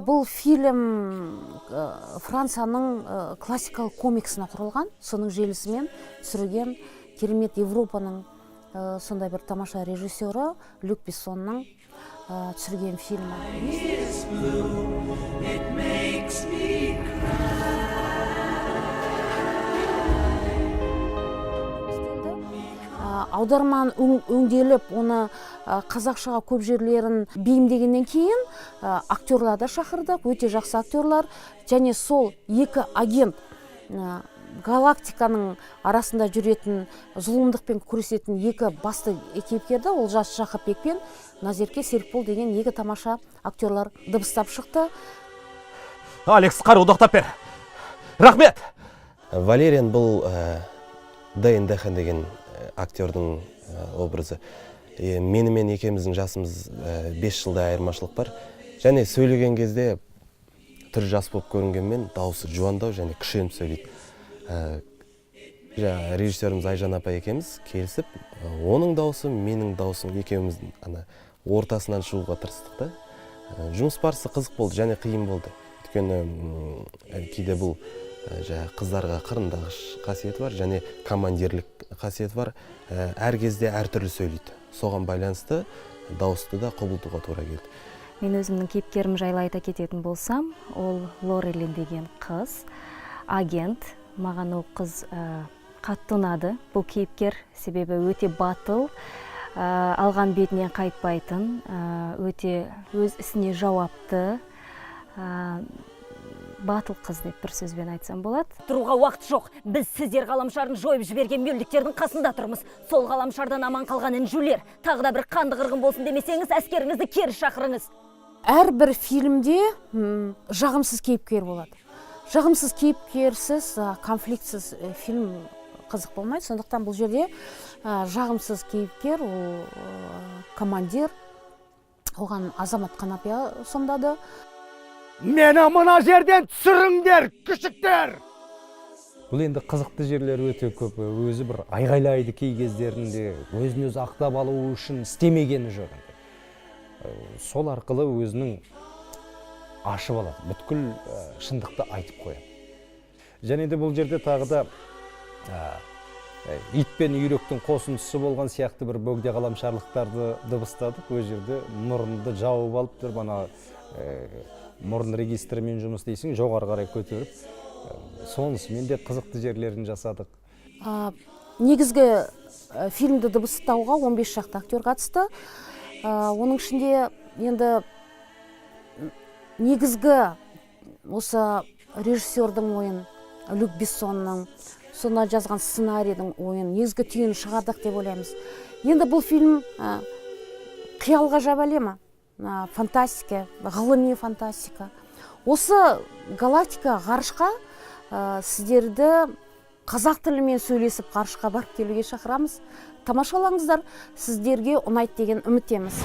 Бұл фильм Францияның классикалық комиксына құрылған, соның желісімен түсірілген керемет Европаның сондай бір тамаша режиссері Люк Бессонның түсірген фильмі. It makes me cry. Істелді. Аударманы өңделіп, оны қазақшаға көп жерлерін бейімдегеннен кейін, актерлар да шақырдық, өте жақсы актерлар. Және сол екі агент, галактиканың арасында жүретін, зұлымдықпен күресетін екі басты кейіпкерді Олжас Жақыпбек пен Назерке Серікбол деген екі тамаша актерлар дыбыстап шықты. Алекс, қаруды оқтап бер. Рахмет. Валериан бұл Дэйн Дехан деген актердің образы. Менімен екеуміздің жасымыз 5 жылдай айырмашылық бар. Және сөйлеген кезде түрі жас болып көрінгенмен, дауысы жуандау және күшеніп сөйлейді. Жаңа режиссеріміз Айжан апай екеуміз келісіп, оның дауысы, менің дауысым, екеуміздің ана ортасынан шығуға тырыстық та. Жұмыс барысы қызық болды және қиын болды. Өйткені кейде бұл жаңағы қыздарға қырындағыш қасиеті бар және командирлік қасиеті бар. Әр кезде әртүрлі сөйлейді. Соған байланысты дауысты да құбылтуға тура келді. Мен өзімнің кейіпкерім жайлы айта кететін болсам, ол Лорелин деген қыз, агент. Маған ол қыз қатты ұнады, бұл кейіпкер, себебі өте батыл, алған бетінен қайтпайтын, өте өз ісіне жауапты, батыл қыз деп бір сөзбен айтсам болады. Тұруға уақыт жоқ. Біз сіздер ғаламшарын жойып жіберген мөлдіктердің қасында тұрмыз. Сол ғаламшардан аман қалған інжулер. Тағы да бір қанды қырғын болсын демесеңіз, әскеріңізді кері шақырыңыз. Әрбір фильмде жағымсыз кейіпкер болады. Жағымсыз кейіпкерсіз, конфликтсіз фильм қызық болмайды. Сондықтан бұл жерде жағымсыз кейіпкер ол командир, оған Азамат Қанапия сомдады. Мені мына жерден түсіріңдер, күшіктер! Бұл енді қызықты жерлері өте көп. Өзі бір айғайлайды кей кездерінде, өзін өзі ақтап алу үшін істемегені жоқ енді. Сол арқылы өзінің ашып алады, бүткіл шындықты айтып қояды. Және де бұл жерде тағы да ит пен үйректің қосындысы болған сияқты бір бөгде ғаламшарлықтарды дыбыстадық. Ол жерде мұрынды жауып алып тұрып, ана мұрын регистрімен жұмыс істейсің, жоғары қарай көтеріп, сонысымен де қызықты жерлерін жасадық. Негізгі фильмді дыбыстауға 15 шақты актер қатысты. Оның ішінде енді негізгі осы режиссердің ойын, Люк Бессонның сонда жазған сценарийдің ойын, негізгі түйінін шығардық деп ойлаймыз. Енді бұл фильм қиял ғажап әлемі, фантастика, ғылыми фантастика. Осы галактика ғарышқа сіздерді қазақ тілімен сөйлесіп, ғарышқа барып келуге шақырамыз. Тамашалаңыздар, сіздерге ұнайды деген үміттеміз.